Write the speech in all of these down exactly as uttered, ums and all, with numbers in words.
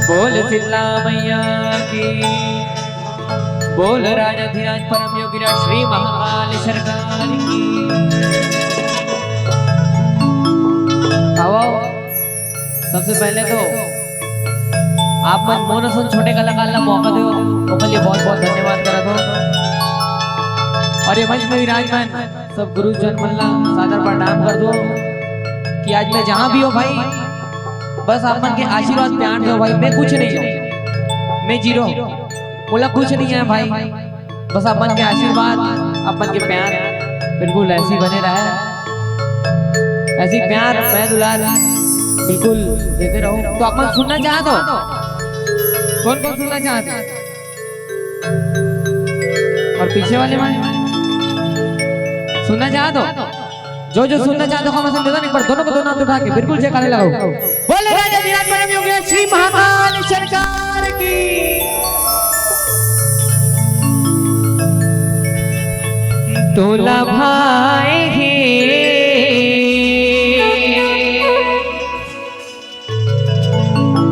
बोल सिल्ला मैया की, बोल राजाधिराज परम योगीराज श्री महाकाल सरकार की। आओ, सबसे पहले तो आप मन मोर असन छोटे कलाकार ला मौका दो, ओकर लिए बहुत बहुत धन्यवाद करत हो। और ये मंच में विराजमान सब गुरुजन मन ला सादर प्रणाम कर दो कि आज मैं जहाँ भी हूँ भाई, बस आप मन के आशीर्वाद प्यार दो भाई। मैं कुछ नहीं हूँ, मैं जीरो हूँ, मोला कुछ नहीं है भाई, बस आप मन के आशीर्वाद, आप मन के प्यार बिल्कुल ऐसे ही बने रहे, ऐसे ही प्यार, मया दुलार बिल्कुल देते रहो। तो आप मन सुनना चाहत हो, कौन कौन सुनना चाहत हो? और पीछे वाले मन सुनना चाहत हो? जो जो सुनना चाहत हो, हम असन दे दन, एक बार दोनों को दोनों हाथ उठा के बिल्कुल जयकारे लगाओ। बोले राजाधिराज परम योगी श्री महाकाल सरकार की। तोला भाए हे,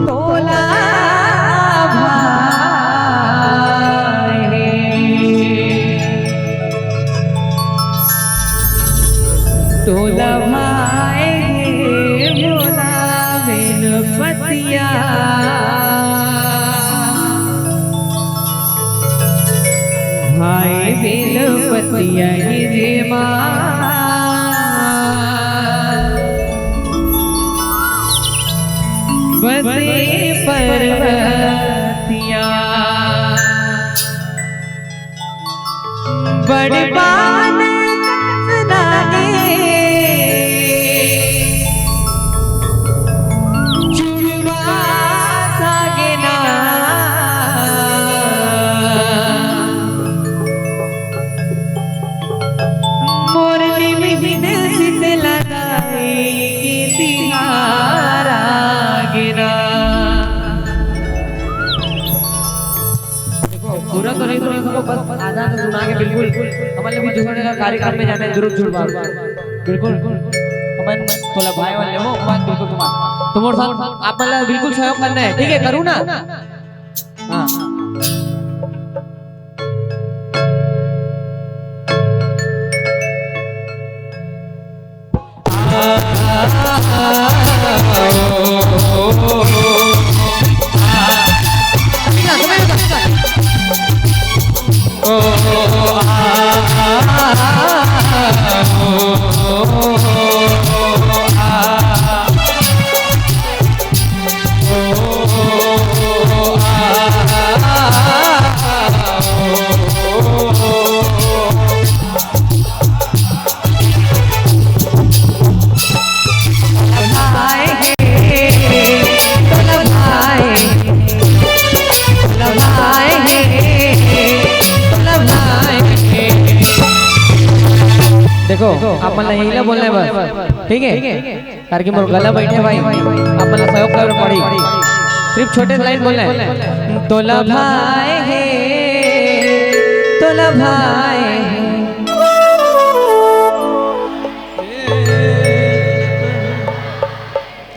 तोला भाए हे, तोला भाए हे भोला बेलपतिया, भाए बेलपतिया हे रे माँ। बसे पर्वतिया बड़बान कसना गे, चुड़वा सागे ना। मोर निमहिन शीतला दाई के तिहार आगे ना। देखो, पूरा तो नहीं सुना सबको, बस आधा तो सुना के बिल्कुल। हमन ला भी दूसरे का कार्यक्रम में जाना है, जरूर जुड़वा। बिल्कुल। हमन तोला भाई वाले हो, बात बिल्कुल तुम्हारा। तुम्हारे साथ आप मन ला बिल्कुल सहयोग करना है, ठीक है? करूँ ना? हाँ। देखो, आप मन ला यही ला बोलना है बस, ठीक है? करके मोर गला बैठे भाई, आप मन ला सहयोग करे पड़ी। सिर्फ छोटे लाइन बोलना है। तोला भाई हे, तोला भाई हे।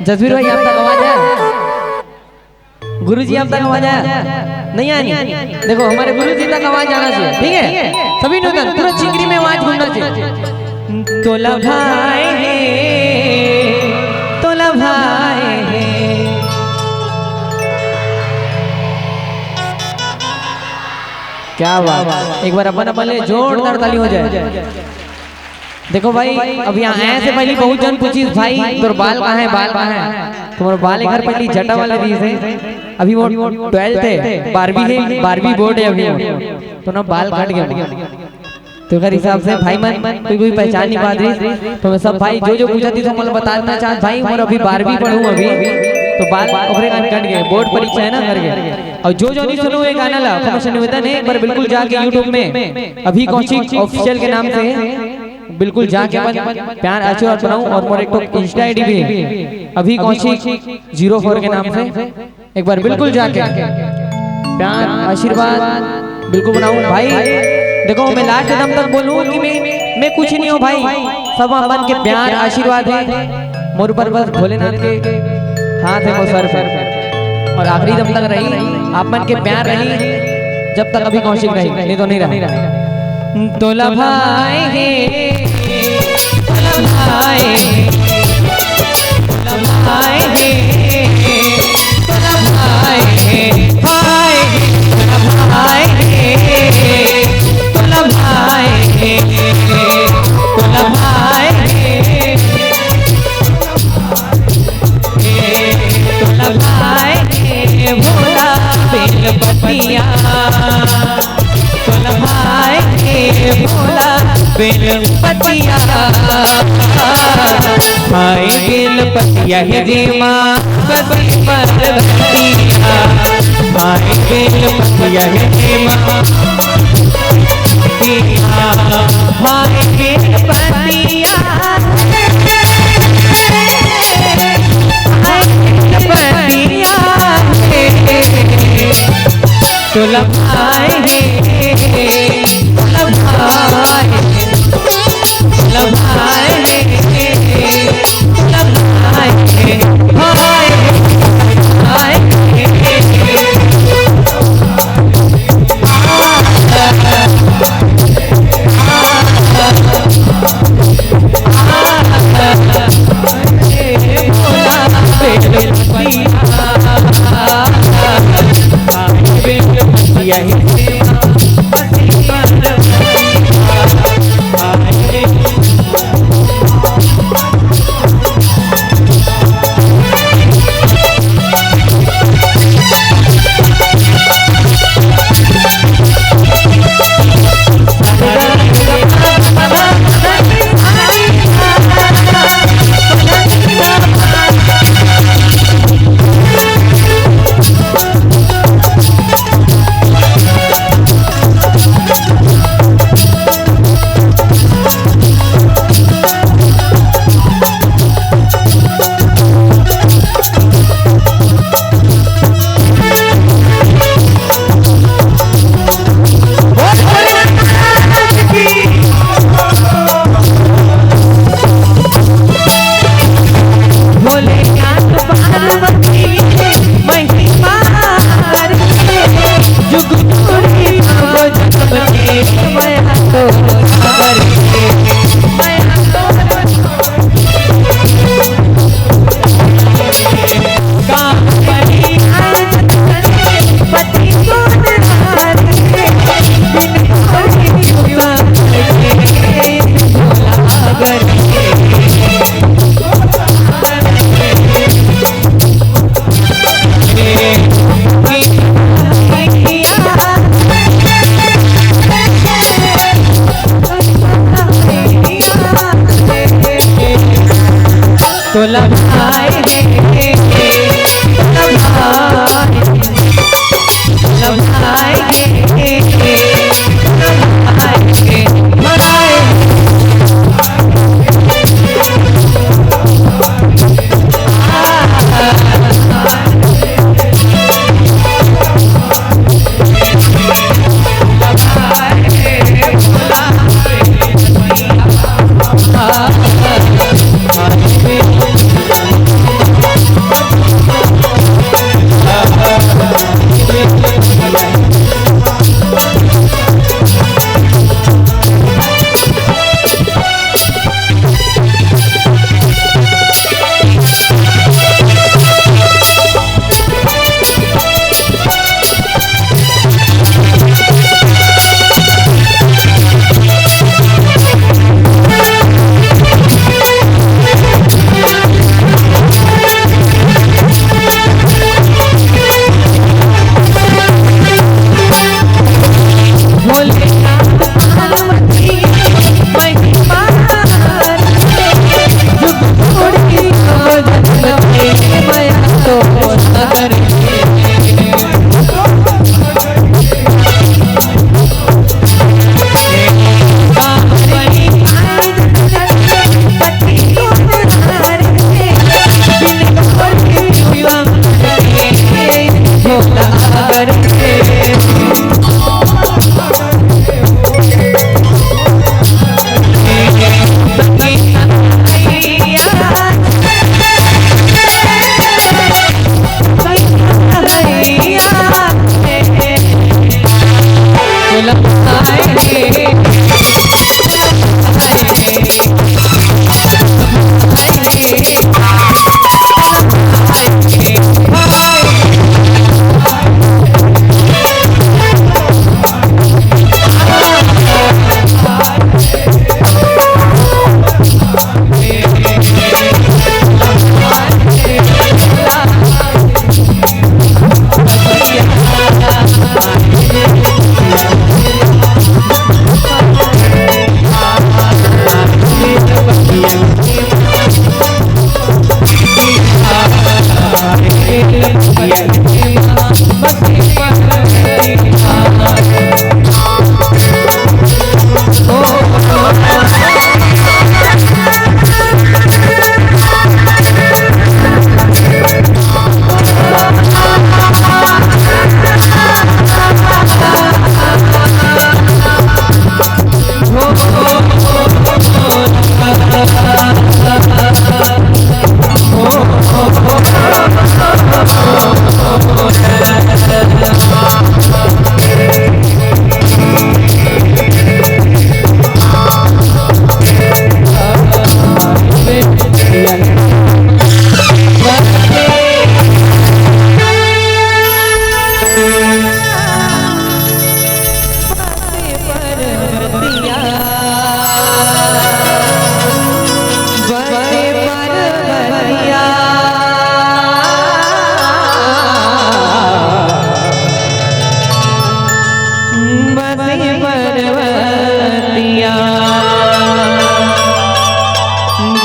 जसवीर भाई, आप तक आवाज है? गुरुजी, आप तक आवाज आया? नहीं आया नहीं? देखो, हमारे गुरुजी तक आवाज आना चाहिए, ठीक है? सभी नूतन, पूरा चिंगरी में आवाज घूमना चाहिए। तोला भाई हे, तोला भाई हे। क्या बात, एक बार अपन अपन ले जोरदार ताली हो जाए। देखो भाई, अब यहाँ आए से पहले बहुत जन पूछिस, "भाई, तोर बाल कहाँ है, बाल कहाँ है?" तुम्हारा बाल एक बार पहले जटा वाला रहिस हे, अभी वो ट्वेल्थ है, बारहवीं है, बारहवीं बोर्ड है अभी वो। तो ना बाल कट गया। तो अगर हिसाब से भाई मन कोई, कोई पहचान नहीं पात रहिस, तो मैं सब भाई जो जो पूछा थी तो मैं बता देना चाहत भाई, और अभी बारहवीं पढ़ूँ अभी, तो बाल ओकरे कारण कट गए, बोर्ड परीक्षा है ना करके। और जो जो नहीं सुनो ये गाना ला, हमेशा निवेदन है, एक बार बिल्कुल जाके YouTube में अभी कौशिक ऑफिशियल के नाम से बिल्कुल जाके अपन प्यार आशीर्वाद बनाऊं। और मोर एक तो इंस्टा आईडी भी है, अभी कौशिक ज़ीरो फ़ोर के नाम से, एक बार बिल्कुल जाके प्यार आशीर्वाद बिल्कुल बनाऊं भाई। देखो, मैं लास्ट दम तक बोलूं कि मैं मैं कुछ नहीं हूं भाई, सब अपन के प्यार आशीर्वाद है, मोर ऊपर बस भोलेनाथ के हाथ है, वो सर पे। और आखिरी दम तक रही, आप मन के प्यार रही, जब तक अभी कौशिक रही, नहीं तो नहीं रहा। तोला भाई हे, तोला भाई हे, तोला भाई हे, तोला भाई हे, भाई हे, तोला भाई हे, तोला भाई हे, तोला भाई हे। तोला भाई हे भोला बेल पतिया, तोला भाई हे भोला बेल पतिया। भाई बेल पतिया हे जेमा पति परवतिया, भाई बेल पतिया हे जेमा पतिया, भाई बेल पतिया।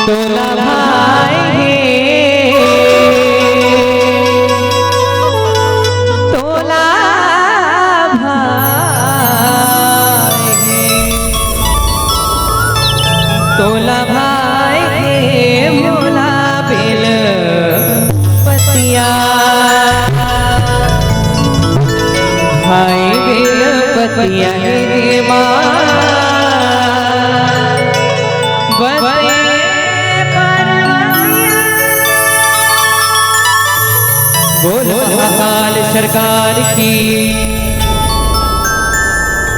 तोला भाई हे, तोला भाई हे, तोला भाई हे मोला बेल पतिया। भाई बेल पतिया हे माँ, बतिया परवतिया। बोल महाकाल सरकार की।